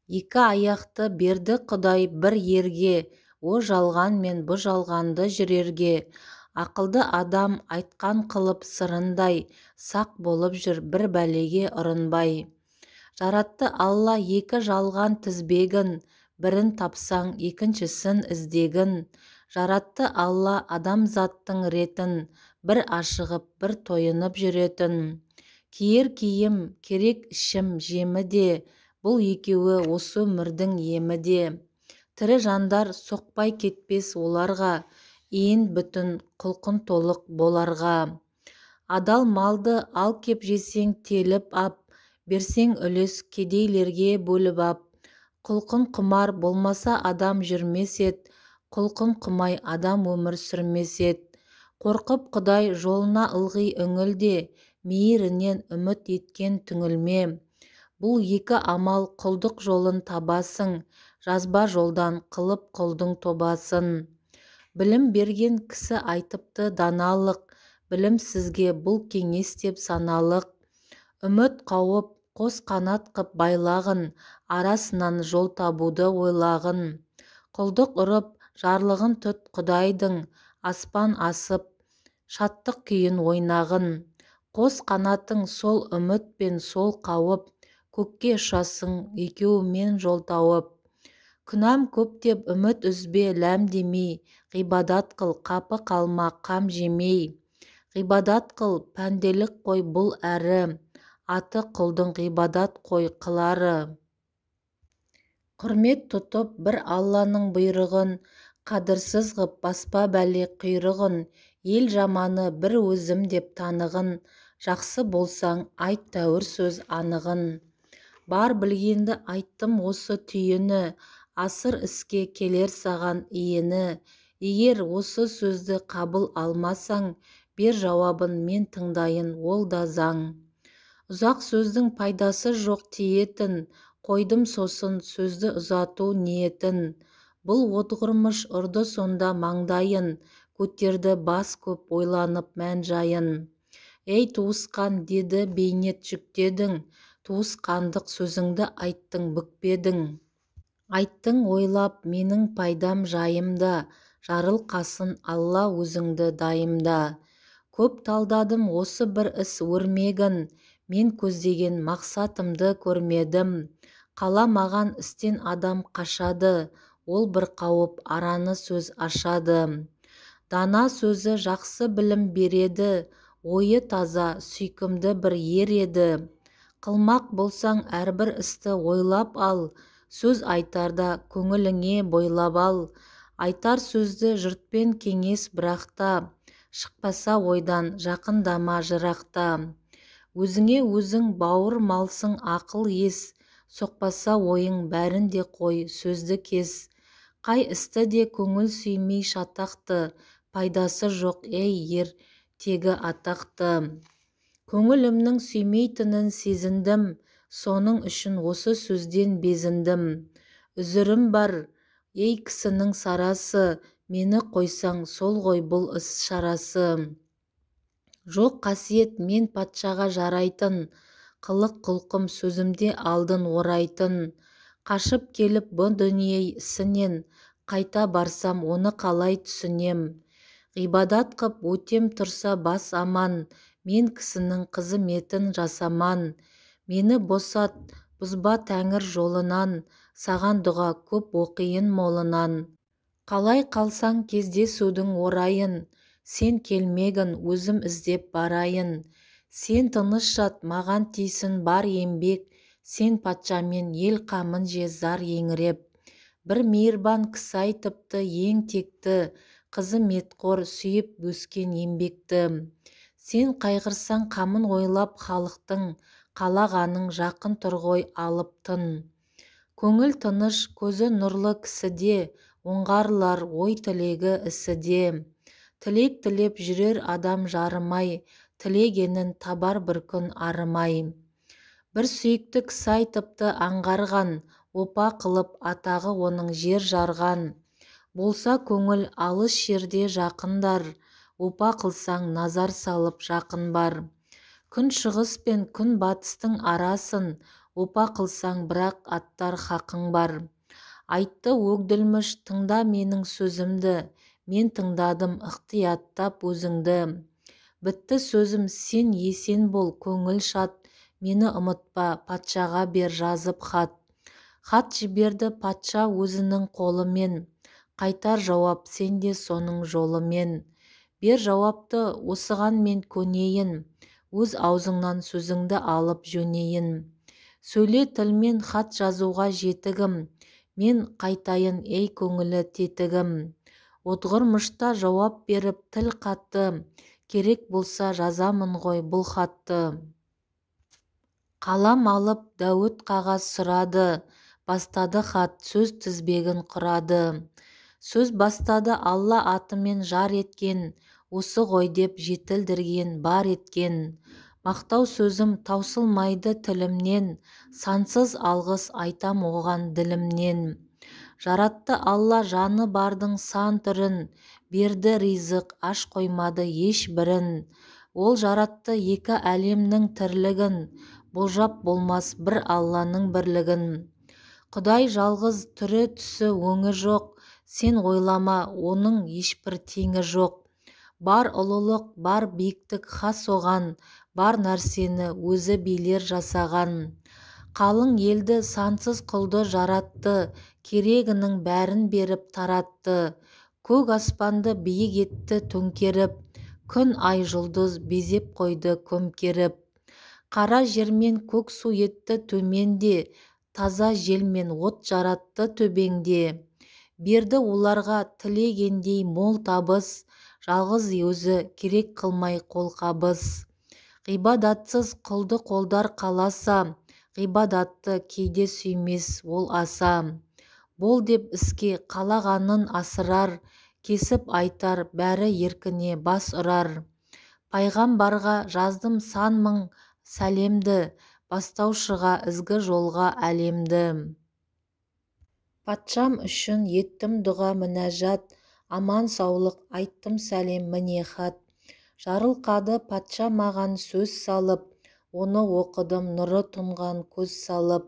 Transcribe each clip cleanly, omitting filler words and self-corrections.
Екі аяқты берді Құдай бір ерге, о жалған мен бұ жалғанды жүрерге. Ақылды адам айтқан қылып сырындай, сақ болып жүр бір бәлеге ұрынбай. Жаратты Алла екі жалған тізбегін, бірін тапсаң, екіншісін іздегін. Жаратты Алла адамзаттың ретін, бір ашығып, бір тойынып жүретін. Киер киім, керек ішім, жемі де, бұл екеуі осы өмірдің емі де. Тірі жандар соқпай кетпес оларға, иін бүтін, құлқын толық боларға. Адал малды ал кеп жесең теліп ап, берсең үлес кедейлерге бөліп ап. Құлқын құмар болмаса адам жүрмес ед, құлқын құмай адам өмір сүрмес ед. Қорқып Құдай жолына ылғи үңіл де, мейірінен үміт еткен түңілме. Бұл екі амал құлдық жолын табасың, жазба жолдан қылып құлдың тобасын. Білім берген кісі айтыпты даналық, білімсізге бұл кеңес деп саналық. Үміт қауып, қос қанат қып байлағын, арасынан жол табуды ойлағын. Құлдық ұрып, жарлығын тұт Құдайдың, аспан асып, шаттық күйін ойнағын. Қос қанатың сол үміт пен сол қауып, көкке ұшасың екеуімен жол тауып. Күнәм көп деп үміт үзбе ләм демей, ғибадат қыл, қапы қалма, қам жемей. Ғибадат қыл, пәнделік қой бұл әрі, аты құлдың ғибадат қой қылары. Құрмет тұтып бір Алланың бұйрығын, қадірсіз ғып баспа бәле құйрығын, ел жаманы бір өзім деп танығын, жақсы болсаң айт тәуір сөз анығын. Бар білгенді айттым осы түйіні, асыр іске келер саған иені. Егер осы сөзді қабыл алмасаң, бер жауабын мен тыңдайын, ол да заң. Ұзақ сөздің пайдасы жоқ тиетін, қойдым сосын сөзді ұзату ниетін. Бұл отғырмыш ұрды сонда маңдайын, көтерді бас көп ойланып мән жайын. Ей туысқан, деді бейнет жүктедің, туысқандық сөзіңді айттың бүкпедің. Айттың ойлап менің пайдам жайымда, жарылқасын Алла өзіңді дайымда. Көп талдадым осы бір іс өрмегін, мен көздеген мақсатымды көрмедім. Қаламаған істен адам қашады, ол бір қауіп араны сөз ашады. Дана сөзі жақсы білім береді, ойы таза, сүйкімді бір ер еді. Қылмақ болсаң әрбір істі ойлап ал, сөз айтарда көңіліңе бойлап ал. Айтар сөзді жұртпен кеңес бірақта, шықпаса ойдан жақындама жырақта. Өзіңе өзің бауыр малсың ақыл ес, соқпаса ойың бәрін де қой, сөзді кес. Қай істі де көңіл сүймей шатақты, пайдасы жоқ ей ер тегі атақты. Көңілімнің сүймейтінін сезіндім, соның үшін осы сөзден безіндім. Үзірім бар, ей кісінің сарасы, мені қойсаң сол ғой бұл іс шарасы. Жоқ қасиет мен патшаға жарайтын, қылық құлқым сөзімде алдын орайтын. Қашып келіп бұ дүние ісінен, қайта барсам оны қалай түсінем. Ғибадат қып өтем тұрса бас аман, мен кісінің қызметін жасаман. Мені босат, бұзба тәңір жолынан, саған дұға көп оқиын молынан. Қалай қалсаң кездесудің орайын, сен келмегін, өзім іздеп барайын. Сен тыныш жат, маған тисін бар еңбек, сен патшамен ел қамын же зар еңіреп. Бір мейірбан кісі айтыпты ең текті, қызметқор сүйіп өскен еңбекті. Сен қайғырсаң қамын ойлап халықтың, қалағаның жақын тұр ғой алып тын. Көңіл тыныш, көзі нұрлы кісіде, оңғарылар ой тілегі ісі де. Тілек тілеп жүрер адам жарымай, тілегенін табар бір күн арымай. Бір сүйікті кісі айтыпты аңғарған, опа қылып атағы оның жер жарған. Болса көңіл алыс жерде жақындар, опа қылсаң назар салып жақын бар. Күн шығыс пен күн батыстың арасын, Опа қылсаң, бірақ аттар хақың бар. Айтты Өгділміш, тыңда менің сөзімді, мен тыңдадым ықтияттап өзіңді. Бітті сөзім, сен есен бол, көңіл шат, мені ұмытпа, патшаға бер жазып хат. Хат жіберді патша өзінің қолымен, қайтар жауап сен де соның жолымен. Бер жауапты, осыған мен көнейін, өз аузыңнан сөзіңді алып жөнейін. Сөйле тілмен хат жазуға жетігім, мен қайтайын, ей көңілі тетігім. Отғырмышта жауап беріп тіл қатты, керек болса жазамын ғой бұл хатты. Қалам алып Дәуіт қағаз сұрады, бастады хат, сөз тізбегін құрады. Сөз бастады Алла атымен жар еткен, осы ғой деп жетілдірген, бар еткен. Мақтау сөзім таусылмайды тілімнен, сансыз алғыс айтам оған ділімнен. Жаратты Алла жаны бардың сан түрін, берді ризық, аш қоймады ешбірін. Ол жаратты екі әлемнің тірлігін, болжап болмас бір Алланың бірлігін. Құдай жалғыз, түрі түсі өңі жоқ, сен ойлама, оның ешбір теңі жоқ. Бар ұлылық, бар биіктік хас оған, бар нәрсені өзі билер жасаған. Қалың елді сансыз құлды жаратты, керегінің бәрін беріп таратты. Көк аспанды биік етті төңкеріп, күн ай жұлдыз безеп қойды көмкеріп. Қара жермен көк су етті төменде, таза желмен от жаратты төбеңде. Берді оларға тілегендей мол табыс, жалғыз өзі керек қылмай қолқабыс. Ғибадатсыз құлды қолдар қаласа, ғибадатты кейде сүймес ол аса. Бол деп іске қалағанын асырар, кесіп айтар, бәрі еркіне бас ұрар. Пайғамбарға жаздым сан мың сәлемді, бастаушыға ізгі жолға әлемді. Патшам үшін еттім дұға мінәжат, аман саулық айттым сәлем міне хат. Жарылқады патша маған сөз салып, оны оқыдым нұры тұнған көз салып.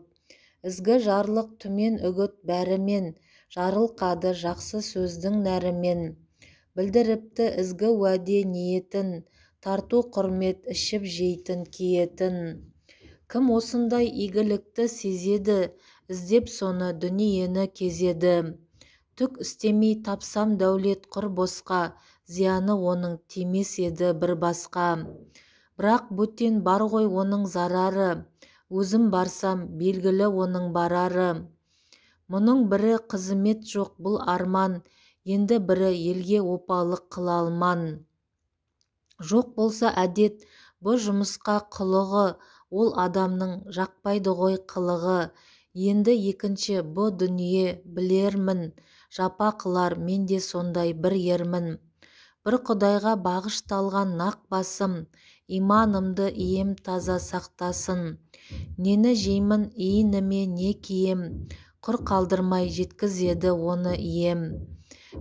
Ізгі жарлық түмен үгіт бәрімен, жарылқады жақсы сөздің нәрімен. Білдіріпті ізгі уәде ниетін, тарту құрмет ішіп жейтін киетін. Кім осындай игілікті сезеді, іздеп соны дүниені кезеді. Түк істемей тапсам дәулет құр босқа, зияны оның тимес еді бір басқа. Бірақ бөтен бар ғой оның зарары, өзім барсам белгілі оның барары. Мұның бірі қызмет жоқ бұл арман, енді бірі елге опалық қыла алман. Жоқ болса әдет, бұ жұмысқа құлығы, ол адамның жақпайды ғой қылығы. Енді екінші бұ дүние білермін, жапа қылар мен де сондай бір ермін. Бір Құдайға бағышталған нақ басым, иманымды ием таза сақтасын. Нені жеймін, иініме не кием, құр қалдырмай жеткізеді оны ием.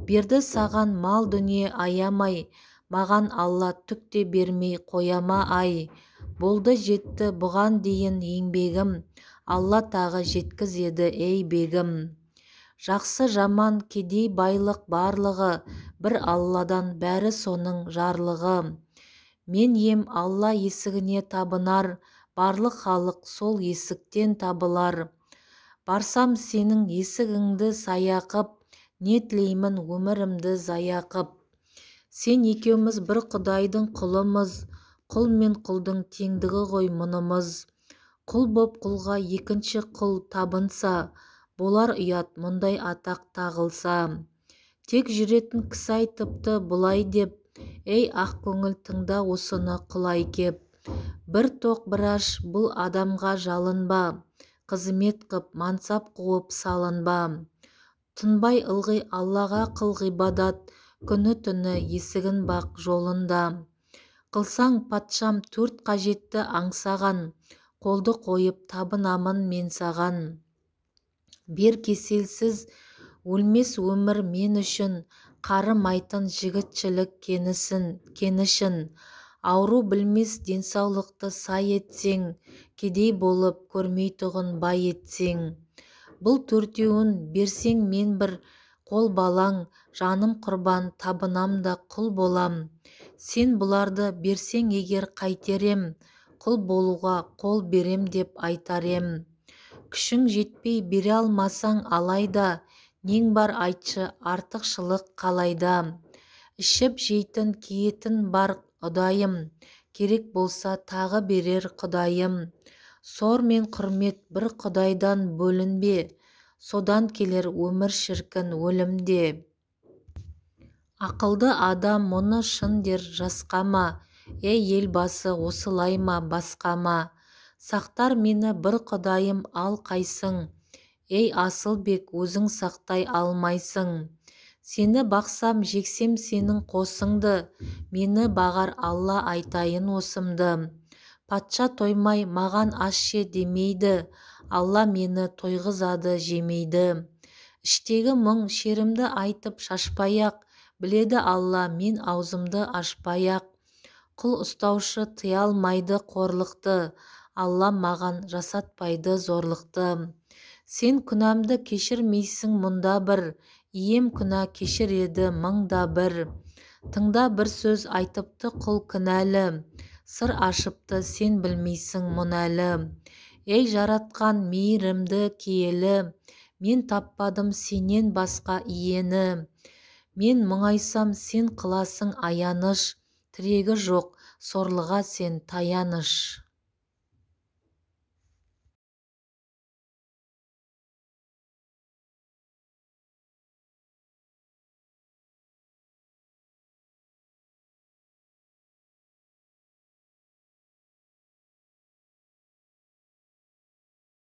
Берді саған мал дүние аямай, маған Алла түк те бермей қояма ай. Болды жетті бұған дейін еңбегім, Алла тағы жеткізеді ей бегім. Жақсы жаман кедей байлық барлығы, бір Алладан бәрі соның жарлығы. Мен ем Алла есігіне табынар, барлық халық сол есіктен табылар. Барсам сенің есігіңді саяқып, не тілеймін өмірімді заяқып. Сен екеуміз бір Құдайдың құлымыз, құл мен құлдың теңдігі ғой мұнымыз. Құл боп құлға екінші құл табынса, болар ұят мұндай атақ тағылса. Тек жүретін кісі айтыпты бұлай деп, ей ақ көңіл тыңда осыны құлай кеп. Бір тоқ бір аш бұл адамға жалынба, қызмет қып мансап қуып салынба. Тынбай ылғи Аллаға қыл ғибадат, күні түні есігін бақ жолында. Қылсаң патшам төрт қажетті аңсаған, қолды қойып табынамын мен саған. Бер кеселсіз өлмес өмір мен үшін, қарымайтын жігітшілік кенішін. Ауру білмес денсаулықты сай етсең, кедей болып көрмейтұғын бай етсең. Бұл төртеуін берсең мен бір қол балаң, жаным құрбан, табынам да құл болам. Сен бұларды берсең егер қайтер ем, құл болуға қол берем деп айтар ем. Күшің жетпей бере алмасаң алайда, нең бар айтшы артықшылық қалайда. Ішіп жейтін киетін бар ұдайым, керек болса тағы берер Құдайым. Сор мен құрмет бір Құдайдан бөлінбе, содан келер өмір шіркін өлімде. Ақылды адам мұны шын дер жасқама, ей елбасы осылай ма басқа ма? Сақтар мені бір Құдайым ал қайсың, ей Асылбек өзің сақтай алмайсың. Сені бақсам жексем сенің қосыңды, мені бағар Алла айтайын осымды. Патша тоймай маған ас же демейді, Алла мені тойғызады жемейді. Іштегі мұң шерімді айтып шашпай-ақ, біледі Алла мен аузымды ашпай-ақ. Құл ұстаушы тыя алмайды қорлықты, Алла маған жасатпайды зорлықты. Сен күнәмді кешірмейсің мұнда бір, ием күнә кешіреді мың да бір. Тыңда бір сөз айтыпты құл кінәлі, сыр ашыпты сен білмейсің мұны әлі. Ей жаратқан мейірімді киелі, мен таппадым сенен басқа иені. Мен мұңайсам сен қыласың аяныш, тірегі жоқ сорлыға сен таяныш.